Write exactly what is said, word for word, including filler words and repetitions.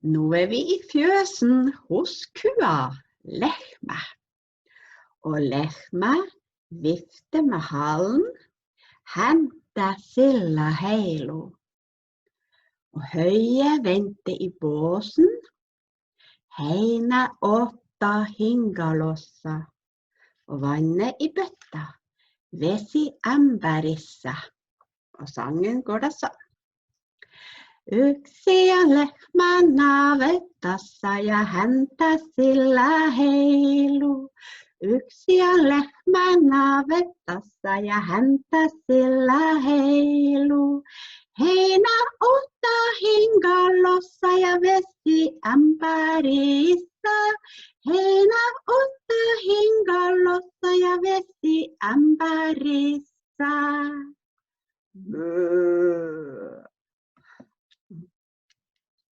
Nú er vi í fjøsen hos kua, Lehma. Og Lehma vifte me halen, henta silla heilu. Og høje vente í båsen, heina otta hingalossa. Og vanne í bøtta, vesi ambarissa. Og sangen går da sånn. Uksia Lehma navetassa ja henta silla heilu. Uksia Lehma navetassa ja henta silla heilu. Heina otta hingalossa ja vesi ambarissa. Heina otta hingalossa ja vesi ambarissa. Bø.